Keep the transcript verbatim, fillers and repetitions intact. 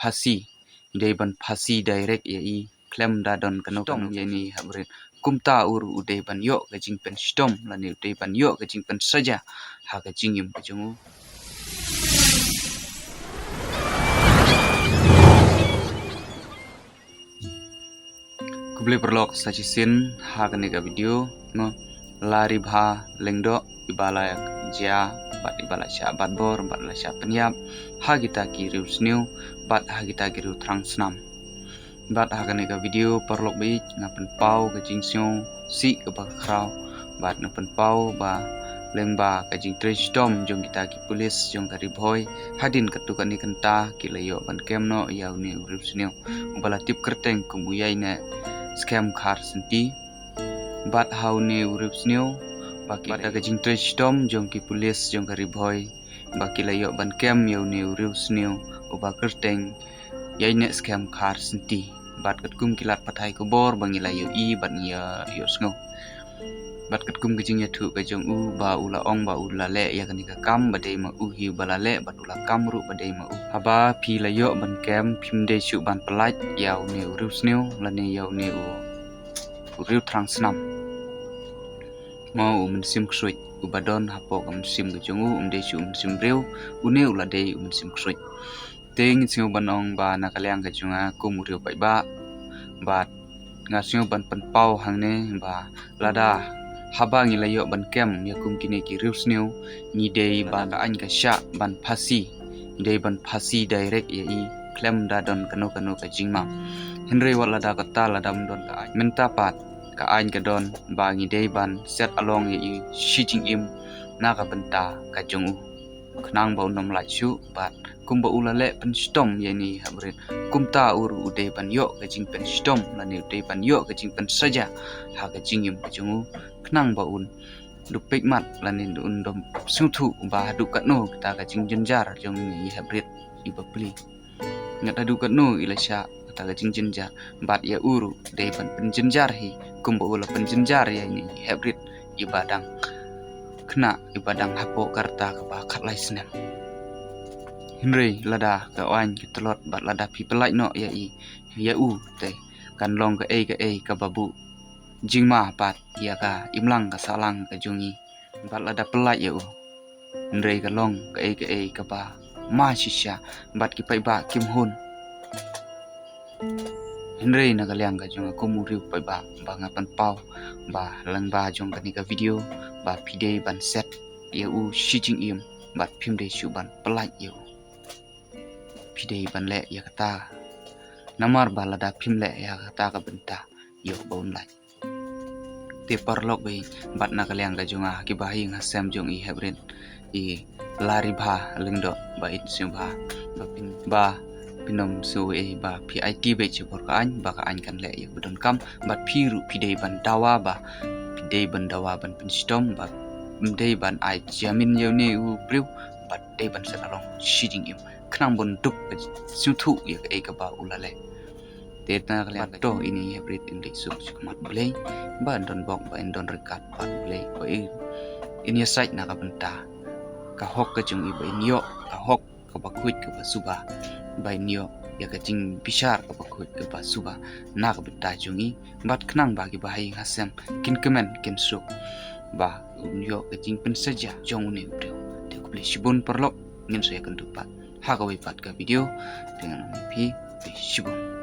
phasi, dei ban phasi direct ïa i, khlem da don kano kano ïa ine i haprit. Kumta u ruh u dei ban ïoh ka jingpynshitom lane u dei ban ïoh ka jingpynsaja ha ka jingim ka jong u. Khublei paralok sa shisien ha kane ka video, no, la Ribha Lyngdoh iba la jia bad iba la shah bat bor bad la shah pynïap ha kita ki riewsniew bad ha kita ki riew thrang snam. Bad ha kane ka video paralok baieit nga pynpaw ka jingsngew sih kaba khraw bad nga pynpaw ba lyngba ka jingtrei shitom jong kita ki pulit jong ka Ri Bhoi, hadien katto katne kynta ki la ïoh ban kem noh ïa une u riewsniew uba la tip kyrteng kum u Ïaineh Skhem Kharsyntih. Bad ha une u riewsniew ba kita ka jingtrei shitom jong ki pulit jong ka Ri Bhoi ba ki la ïoh ban kem ïa une u riewsniew uba kyrteng Ïaineh Skhem Kharsyntih. Bad katkum ki lad pathai khubor ba ngi la ïohi bad ngi ïa ïohsngew, bad katkum ka jingïathuh ka jong u ba u la ong ba u la leh ïa kane ka kam ba dei ma u hi uba la leh bad u la kam ruh ba dei ma u. Haba phi la ïoh ban kem phim dei shuh ban pyllait ïa une u riewsniew lane ïa une u, u riew thrang snam. Mo u mynsiem ksuid uba don hapoh ka mynsiem ka jong u, um dei shuh u mynsiem briew, une u la dei u mynsiem ksuid. Te ngin sngew ban ong ba na ka liang ka jong nga kum u riew paidbah, bad nga sngew ban pynpaw hangne ba lada haba ngi la ïoh ban kem ïa kum kine ki riewsniew, ngi dei ban ka aiñ ka shah ban phasi, ngi dei ban phasi direct ïa i khlem da don kano kano ka jingmam. Hynrei wat lada kata, lada ym don ka aiñ, mynta pat ka aiñ ka don ba ngi dei ban set along ïa i shi jingim na ka bynta ka jong u, khnang ba un ym lait shuh bad kumba u la leh pynshitom ïa ine i haprit, kumta u ruh u dei ban ïoh ka jingpynshitom lane u dei ban ïoh ka jingpynsaja ha ka jingim ka jong u, khnang ba un dup peit mat lane un dom sngewthuh ba haduh katno kata ka jingjynjar jong ine i haprit iba pli. Ngat haduh katno i la shah kata ka jingjynjar, bad ïa u ruh dei ban pynjynjar hi kumba u la pynjynjar ïa ine i haprit iba dang khynnah, iba dang hapoh ka rta kaba khatlai snem. Hynrei lada ka aiñ ka tlot bad lada phi pyllait noh ïa i, ïa u, te kan long kaei kaei kaba buh jingma pat ïa ka imlang ka sahlang ka jong i. Bad lada pyllait ïa u, hynrei ka long kaei kaei kaba ma shisha bad ki paidbah kim hun. Hynrei na ka liang ka jong nga kum u riew paidbah ba nga pynpaw ba lyngba jong kane ka video ba phi dei ban set ïa u shi jingim bad phim dei shuh ban pyllait ïa u. Phi dei ban leh ïa kata, namar ba lada phim leh ïa kata ka bynta ïoh ba un lait. Te paralok baieit, bad na ka liang ka jong nga ha ki bahaïing hasem jong i haprit, i la Ribha Lyngdoh, ba in sngewbha ba phin, ba phin ym sngew ei ba phi aiti beit sha bor ka aiñ, ba ka aiñ kan leh ïa kaba donkam, bad phi ruh phi dei ban dawa, ba phi dei ban dawa ban pynshitom, ba phi dei ban ai jamin ïa une u briew, bad dei ban set along shi jingim khnang ba un dup sngewthuh ïa kaei kaba u la leh. Te na ka liang ka jong nga, ine i haprit in leit suk sha khmat Blei, ba in don bok, ba in don ryngkat bad Blei, ba in ïasaid na ka bynta ka hok ka jong i, ba in ïoh ka hok kaba khuid kaba suba, ba in ïoh ïa ka jingbishar kaba khuid kaba suba na ka bynta jong i, bad khnang ba ki bahaïing hasem kin kmen kin suk ba un ïoh ka jingpynsaja jong une u briew. Te khublei shibun paralok, ngin sa ïakynduh pat ha kawei pat ka video. Te ngan ong ïa phi, khublei shibun.